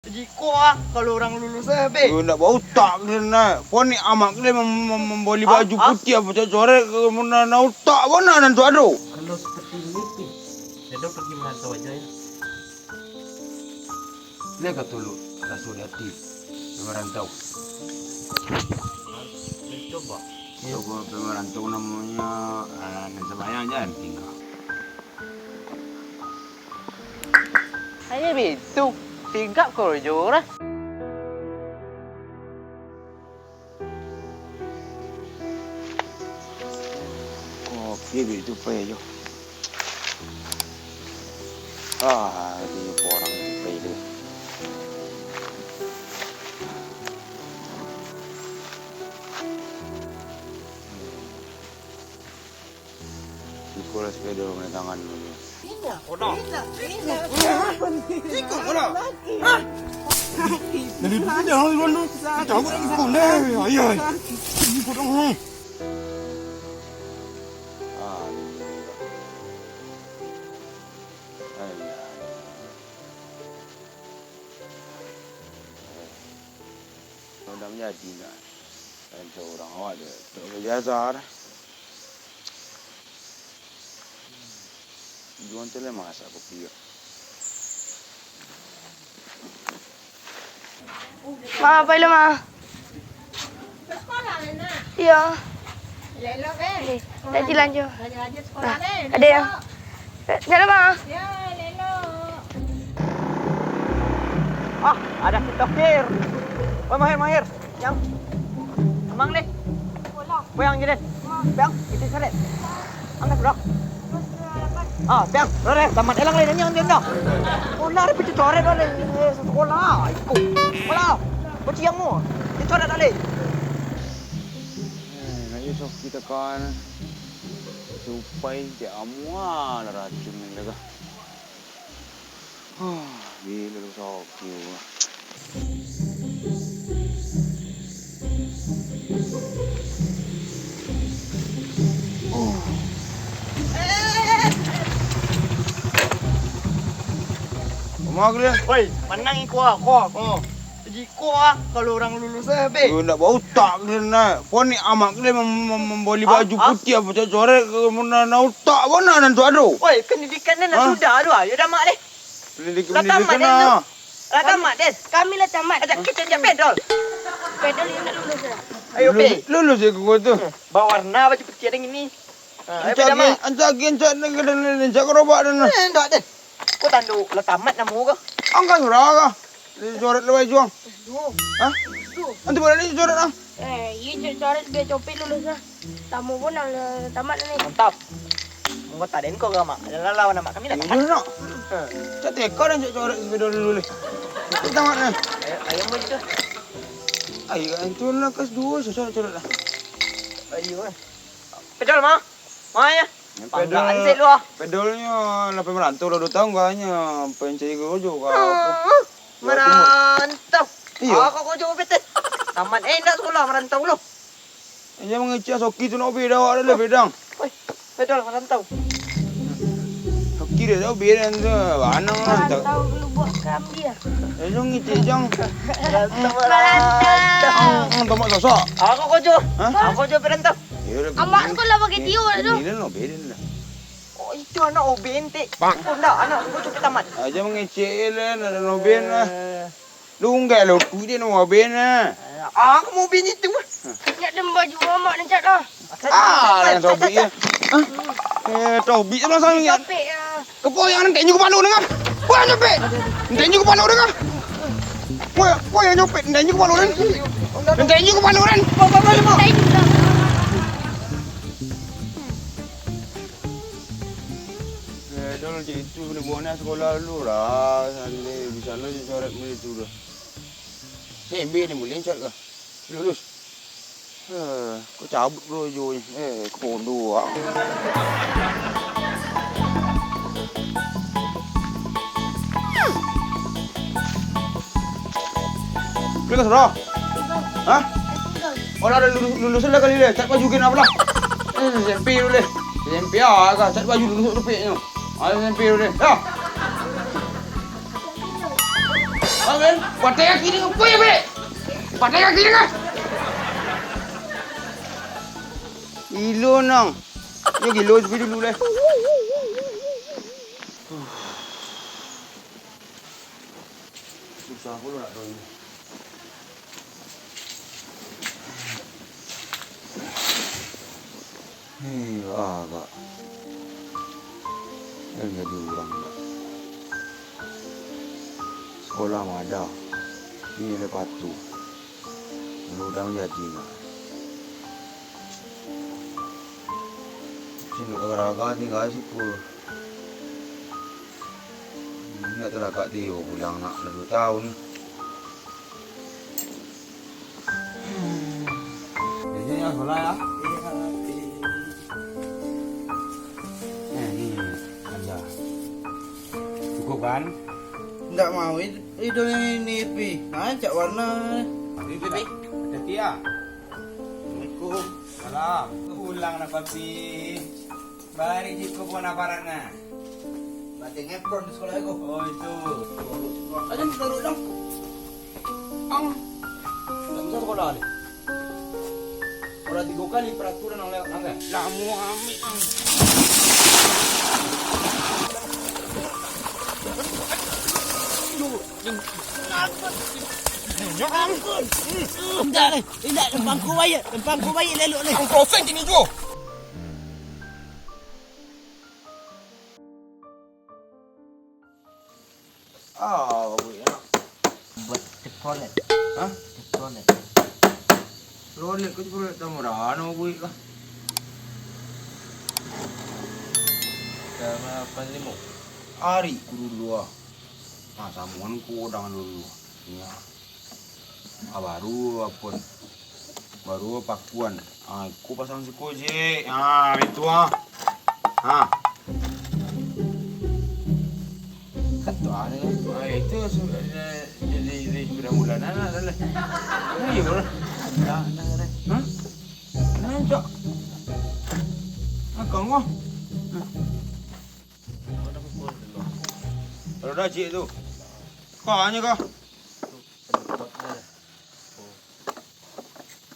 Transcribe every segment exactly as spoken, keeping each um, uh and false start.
Jiko ah, kalau urang lulus eh, be. Yo, ndak bautak kalian, nah. Ponik amak kalian mem-, mem-, mambali baju putiah, pacak coret, ka mun nan utak ko nan tu ado. Kalau seperti ini, Pi, Edo pergi merantau aja ya. Lai ka tulun raso di ati, pai marantau. Mencoba. Iyo, kalau pai marantau namonyo, ah, nan sambayang jan tingga. Hanyo bitu, tingga korojo urang. Kopi bitu pai jo. Ah, di porang tu pai tu. Iko lah sepeda main tangan dulu. Iko lah. Iko lah. Hah? Dari dulu dah orang dulu. Cabut lagi pun deh. Ayah. Iko dong. Ah, ini. Ayah. Udah manjadi nak. Lain surang awak tu. Tak biasa dah. Juan tu lah masak kopi yo. Ma, pai lah, Ma. Iyo. Elok-elok, eh. Dah jalan jo. Rajin-rajin sekolah, eh. Ado yo. Elok. Jalan, Ma. Yo, elok-elok. Ah, ado si Tokir. Oi, Mahir, Mahir. Yang. Amang deh. Bola. Bola yang jadi. Ma. Bang, itu coret. Angkat, bro. Ah, bang, bro, tamat elang lain ni, yang dia dah. Bola ada pecah coret, bro. Eh, sekolah, ikut. Bola. Bocil yang mu. Dia coret tak boleh. Eh, nak Yusuf kita kan. Supai cak amuah lah racun ni dah. Huh, gilo lu, sakik. Huh. Rumah aku dia. Woi, manang iko aku. Oh. Jiko ah, kalau urang lulus eh, be. Yo, ndak bautak kalian, nah. Ponik amak kalian mem-, mem-, mambali baju putiah, pacak coret, ka mun nan utak ko nan tu ado. Woi, pendidikan nan sudah tu, ayo dah, Mak, deh. Pendidikan, lah tamat, pendidikan den, tu. Lah tamat, den. Kami lah tamat. Ajak kito jak pedol. Pedol indak lulus lah. Ayo, lulus, be. Lulus je ko tu. Hmm, bawarna baju putiah den ini. Ha, ayo, ancak beda, Mak. Ancak, ancak, ancak, ancak gerobak den. Eh, ndak, den. Ko tando lah tamat namo ko? Angkek surang ka? Dicoret lah baju ang. Hah? Antu bana dicoret ang? Eh, iyo, coret, coret, biar copet lulus lah. Tamu pun lah tamat ni. Mantap. Anggota den ko ka, Mak? Lah, lah, lawan amak kami lah. Iyo, nak. Cak teka dan cak coret sepeda dulu leh. Cak tamat ni. Ayo, ayo, Mak, itu. Ayo, antu lah kelas dua, susah coret lah. Ayo, eh. Pedol, Mak. Mak, ya. Panggaan sek lu, ah. Pedolnyo lah pai marantau lah duo taun agaknyo, pai cari karajo ka apo. Ah, marantau. Iyo. Ah, kok karajo P T. Tamat, eh, indak sekolah, marantau lu. Inyo mangecek Soki tu nak beda awak dah lah, bedang. Oi, pedol marantau. Soki dah tahu bedang tu, banang lah. Marantau ke Lubuak Kambia. Inyo ngecek jang. Marantau, marantau. Hmm, hmm, tomak sosok. Ah, kok karajo. Hah? Ah, kok karajo perantau. Amak ko lah bagai Tio dah tu. Ini lah Noben lah. Oh, itu anak Oben, Tek. Oh, ndak, anak ko cukup tamat. Aja mangecek lah, nak Noben lah. Eh. Lunggai lo tu dia nama Oben lah. Ah, aku mau Oben itu mah. Nak demba juga amak ni, Cak, lah. Ah, yang sobik ya. Hah? Eh, tobik tu lah sangat. Capek ya. Kepoyang nan tenyu kepala dengar. Wah, nyopek. Tenyu kepala dengar. Wah, wah, yang nyopek. Tenyu kepala den. Tenyu kepala den. Eh, dulu cik itu, kena buang nak sekolah dulu lah. Sandai, di sana je coret itu dah. Sembe ni boleh coret kah? Lulus. Eh, kau cabut dulu jo ni. Eh, kondo ah. Boleh kau sudah? Hah? Oh, lah, lulus, lulus lah kali deh. Cari baju kena apa lah? Eh, S M P dulu deh. S M P ah, kau cari baju lulus tu peknya. Ah, S M P dulu deh. Dah. Amin. Patai kaki ni apa ya, Bek? Patai kaki ni kah? Gilo nang. Yo gilo tapi dulu lah. Susah pulo nak tahu ini. Hei, agak. Jan jadi urang, Kak. Sekolah mah ado. Ini lah patuh. Mudah jadi, Kak. Sino raga tingga siko. Indak talakak Tio pulang nak lah duo taun. Jadi, yo, sekolah, yo. Eh, ni, ada. Cukup, kan? Ndak mau, id-, iduiknyo ini, Pi. Nah, cak warna. Pi, Pi, Pi. Hati-hati, yo. Assalamualaikum. Salam. Pulang lah, Papi. Bari jiko pun aparatnyo. Berarti ngepron di sekolah ko. Oh, itu. Aja duduk dong. Ang. Ndak bisa sekolah ni. Udah tiga kali peraturan yang lewat langgar. Lamo amat, Ang. Indak, leh. Indak, lempang ku baik. Lempang ku baik lelok, leh. Ang kosong kini juo. Ah, babuik nak. Buat Chevrolet. Hah? Chevrolet. Chevrolet ko, Chevrolet tamuran, babuik lah. Sama lapan limo. Ari ku dulu ah. Nah, samuan ku udang dulu. Nya. Ah, baru apo? Baru pakuan. Ah, iko pasang siko, Cik. Ah, itu ah. Ah. Itu ah, ni. Ah, itu su-, eh, jadi, jadi sudah mula nak, nak, nak. Ini ya, bro. Nah, nah, nah. Hah? Nah, cok. Ah, kamu ah. Nah. Roda ciek tu. Kau hanya kau.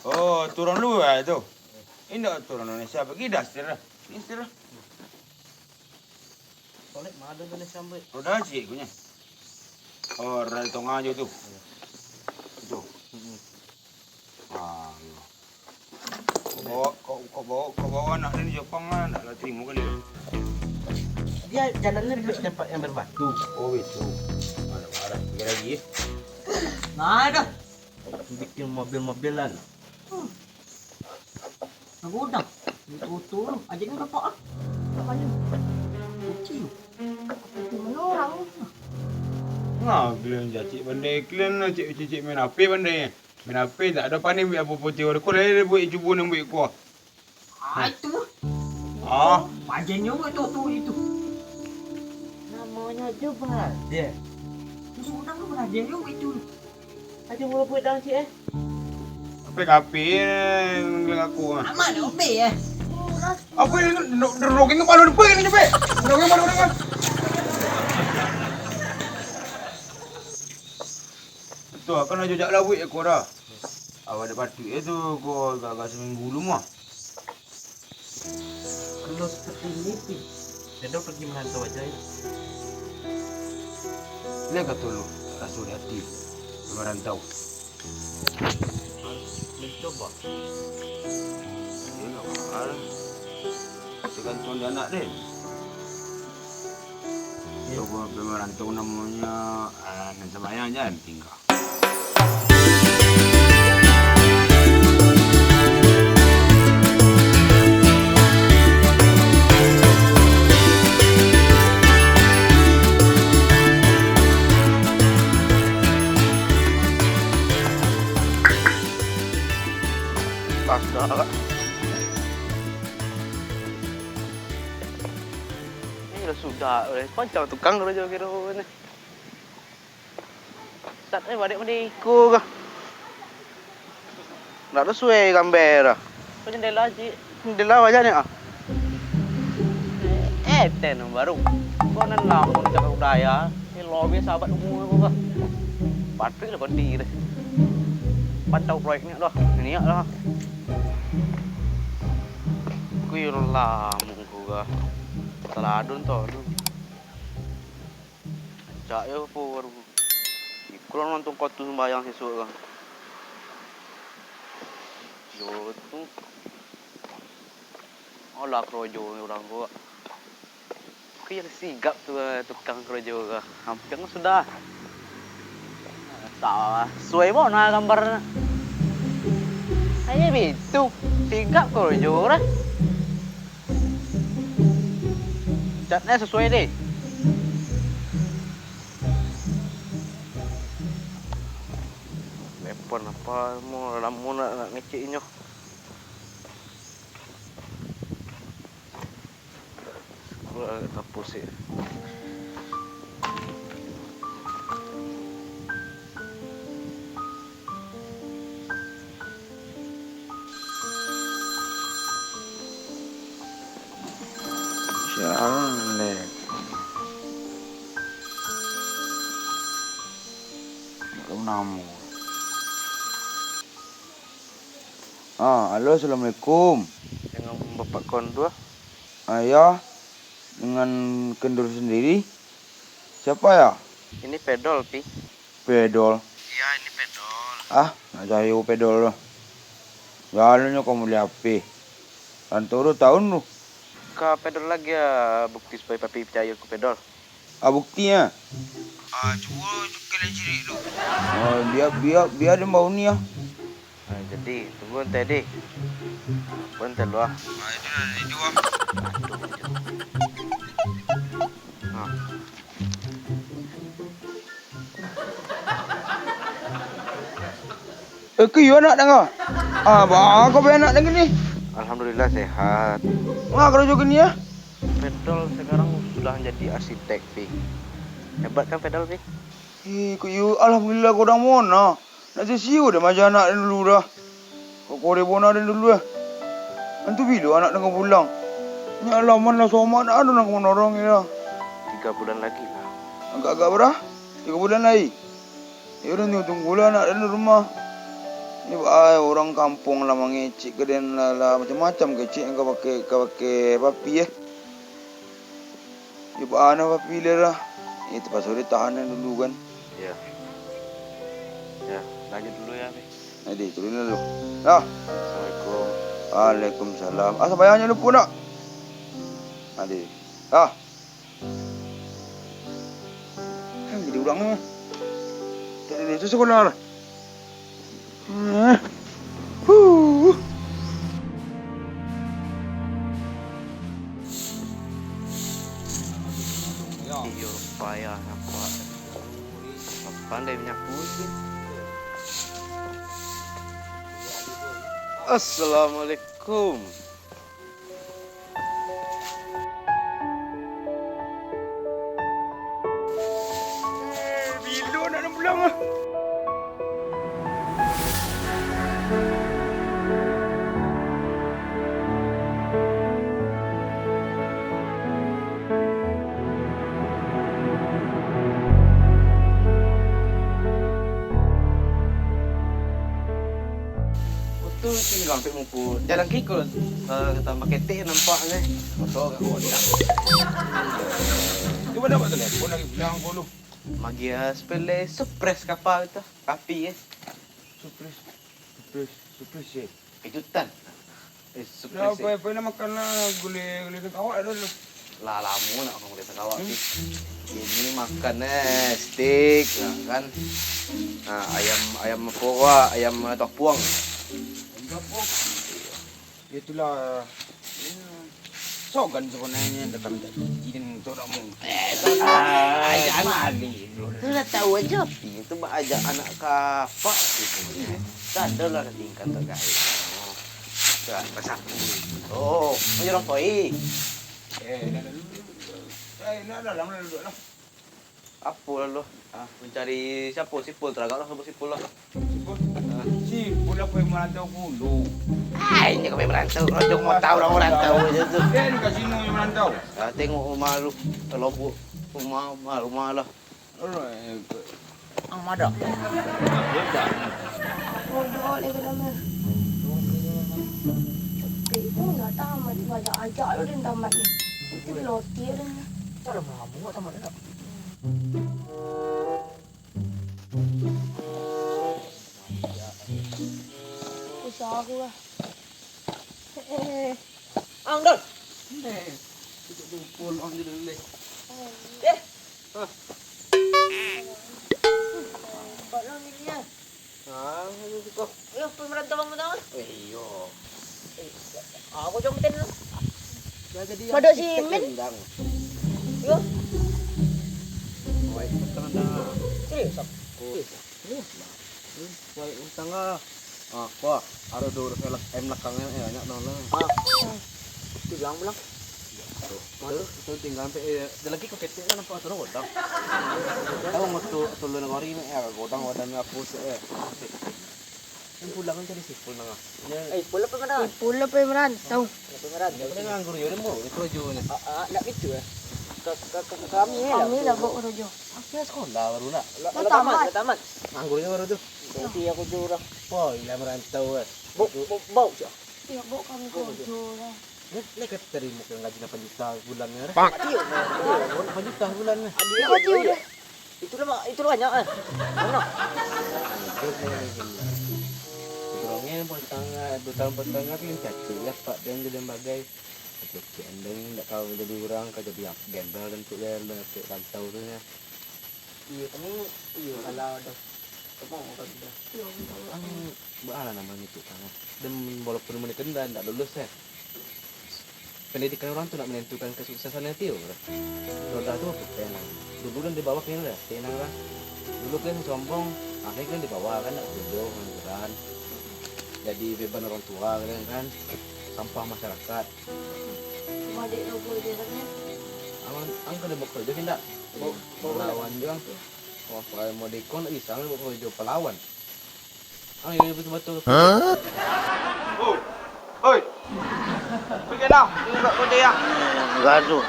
Oh, turun dulu lah tu. Indak turun Indonesia, pergi dah setir dah. Ni setir dah. Solek mah ada Indonesia, Mbak. Roda ciek punya. Oh, roda di tengah je tu. Iya. Tu. Mm-mm. Ah, iya. Kau bawa, kau, kau bawa, kau bawa anak ni Jepang lah, nak lah terima kali. Dia jalannya di tempat yang berbatu. Oh, itu. Ada, ada. Tiga lagi, eh. Nah, dah. Bikin mobil-mobilan. Hmm. Nah, godang. Itu tu, aja ni bapak ah. Apa ni? Kucing. Itu mana orang? Nah, kalian cacik pandai. Kalian cacik-cacik main H P pandai. Main H P tak ada panen buat apa-apa tiwari. Kau lah buat cubo ni buat kau. Ah, itu. Ah. Pajen nyo buat tu, tu, itu. Namanya aja Badir. Itu orang tu pajen nyo buat itu. Aja mula buat dalam cik, eh. Apa kapi, eh, dengan aku, ah. Aman, obe, eh. Apa yang nak, nak, nak, nak, nak, nak, nak, nak, nak, Tu, kan ajo jak lawik ko dah. Awak dak patuik e tu, ko agak-agak saminggu dulu mah. Kalau seperti ini, Pi, Dado pergi merantau aja, ya. Lihat kata lu, raso di hati, merantau. Mencoba. Dia nak mahal. Tergantung dia anak dia. Coba pergi merantau namanya, ah, nan sambayang jan tinggal. Astaga. Ni lah sudah, eh. Pancang tukang karajo kiro ni. Sat, eh, baliak mandi iko ka. Ndak sesuai gambar dah. Ko jendela, Cik. Jendela wajah ni, ah. Eh, ten baru. Ko nan lamo di jago budaya. Ni lobi sahabat umua ko ka. Patuik lah kondi deh. Pantau proyek ni lah. Ni lah. Kui lah muka. Taladun tu. Cak yo po baru. Iko lah nonton kau tu sumbayang sisuak kan. Yo tu. Alah karajo urang ko. Ko yang sigap tu, eh, tukang karajo ko. Hampir sudah. Salah. Suai bao nah gambar. Hanya bitu. Sigap karajo urang. Catnya sesuai deh. Telepon apa mau lama nak, nak ngecek inyo. Aku agak kapus sih. Sialan deh. Belum namo. Ah, halo, assalamualaikum. Dengan bapak kondua? Ah, ya, dengan kendor sendiri. Siapa ya? Ini pedol, Pi. Pedol? Iya, ini pedol. Ah, nak cari pedol tu. Jalannya kau beli H P. Rantau tu tahun tu. Ka pedol lagi ya, bukti supaya papi percaya ku pedol. Ah, buktinya. Ah, cubo kalian cirik tu. Ah, biar, biar, biar dia bau ni ya. Ah, jadi, tunggu nanti deh. Nanti lu ah. Ah, itu dah, itu ah. Aduh, aduh. Ah. Eh, ke iyo anak danga? Ah, baa kau be anak danga ni? Alhamdulillah sehat. Ngah karajo kini ya? Pedol sekarang sudah jadi arsitek, Pi. Hebat kan pedol, Pi? Eh, kok iyo, alhamdulillah kau dang mona. Nak sisio deh maja anak den dulu dah. Kok kore bona den dulu eh. Antu bilo anak danga pulang? Nyak laman lah somat, nak ado nan ka manorong dah. Tiga bulan lagi lah. Agak-agak bara? Tiga bulan lai? Ya udah, tunggu-tunggulah anak den di rumah. Ni baa urang kampuang lah mangecek ka den lah, lah macam-macam kecek ka pakai, ka pakai papi eh. Di baa papi lah. Eh, tapakso ditahan dulu kan. Iya. Ya, lanjut dulu ya, Pi. Ade, turun dulu. Dah. Assalamualaikum. Waalaikumsalam. Ah, sambayangnyo lupo nak? Ade. Dah. Kan jadi urang ni. Tak ada desa sekolah lah. Huh. Iyo, payah nampak. Pandai manyapu tu. Assalamualaikum. Eh, bilo nak, nak pulang ah? Untuang tingga ampek muko. Jalan kiko, eh, tambah ketek nampak ni. Motor kat bawah dia. Cuba dapat telepon lagi bilang kau lu. Magia sepele surprise kapal tu. Tapi eh. Surprise. Surprise. Surprise eh. Kejutan. Eh, surprise eh. Apa, apa nak makan lah. Gulai, gulai tengkawak ada dulu. Lah lamo nak makan gulai tengkawak ni. Ini makan eh steak, nah, kan. Nah, ayam, ayam apa wak? Ayam eh, topuang. Ayam topuang. Itulah. Sogan sebenarnya dah kami tak izin untuk nak mungkin. Eh, tu lah. Ajak anak. Sudah tahu aja Pi, itu ajak anak kapak gitu. Tak ada lah tingkat terkait. Sudah bersatu. Oh, menyerang koi. Eh, nak dulu. Eh, nak dalam lah duduk lah. Apo lalu? Ah, mencari siapa? Sipul, teragaklah sama Sipul lah. Sipul? Ah. Sipul apa yang merantau dulu? Ah, ini kami merantau. Kalau cuma tahu orang merantau aja tu. Dia di kasino yang merantau. Ah, tengok rumah lu, kalau bu-, rumah, rumah, rumah lah. Alright. Madak. Bodoh lagi nama. Tapi pun dah tamat, banyak aja lo dan tamat ni. Itu loti ada ni. Cara mabuk tamat dah. Usaha aku lah. Eh, eh, eh. Ang, Dul. Eh, tutup kumpul, Ang, Dul, eh. Eh. Hah. Kok lo ni, ya? Ah, ini kok. Yo, pemerintah kamu tahu? Eh, iyo. Eh, aku jom ten. Madok simin. Yo. Oi, tenang dah. Serius, Ang? Serius. Wah, utang ah. Ah, wah, ado dua velg M belakangnya, eh, banyak dong lah. Ah. Itu bilang, bilang. Tuh, tuh, tinggal sampai, eh, ada lagi kau ketek kan nampak turun godang. Tahu nggak tuh, tuh lu negori, eh, godang wadah ni hapus, eh. Yang pulang kan cari si Pul nang ah. Eh, Pul apa mana? Eh, Pul apa yang merantau? Apa merantau? Dia pernah nganggur ya, dia mau itu aja nih. Ah, ah, nak gitu eh. Ke, ke, ke, ke kami lah. Kami lah bawa kerja. Aku sekolah baru nak. Lah, lah tamat, lah tamat. Nganggurnya baru tuh. Berarti aku jurang. Oh, ilah merantau eh. Bau, bau, bau, Cak. Iyo, bau kami kerja lah. Ni, ni kata terima kan gaji lapan juta bulan ni, eh? Iyo, iyo. Lapan juta bulan ni. Aduh, iyo, iyo. Itulah, itulah banyak eh. Mana? Orangnya yang pertama, dua tahun pertama kan cacu ya, Pak, dan jadi lembagai. Kecil endeng, ndak tahu jadi orang, kau jadi gembel dan tu ya, rantau tu ya. Iyo, kami, iyo, kalau ada. Apa orang tu dah? Ang, baalah namanya tu kan. Dan walaupun mereka ndak, ndak lulus ya. Pendidikan orang tu nak menentukan kesuksesannya Tio lah. Roda tu tenang. Dulu kan di bawah kena lah, tenang lah. Dulu kan sombong, akhirnya kan di bawah kan nak kerja, pengangguran. Jadi beban orang tua kan, kan. Sampah masyarakat. Cuma dek lo boleh dia kan. Aman, ang kada mau kerja kan ndak? Mau, mau lawan juga. Wah, kalau mau dekon nak bisa nggak mau kerja pelawan. Ah, iyo, iyo, batua, batua, batua. Hah? Oi, oi. Pergi lah, tunggu kat kode ya. Gaduh.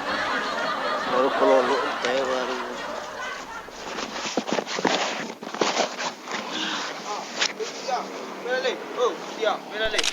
Baru kelolok, teh baru. Ah, siap. Bela leh. Oh, siap. Bela leh.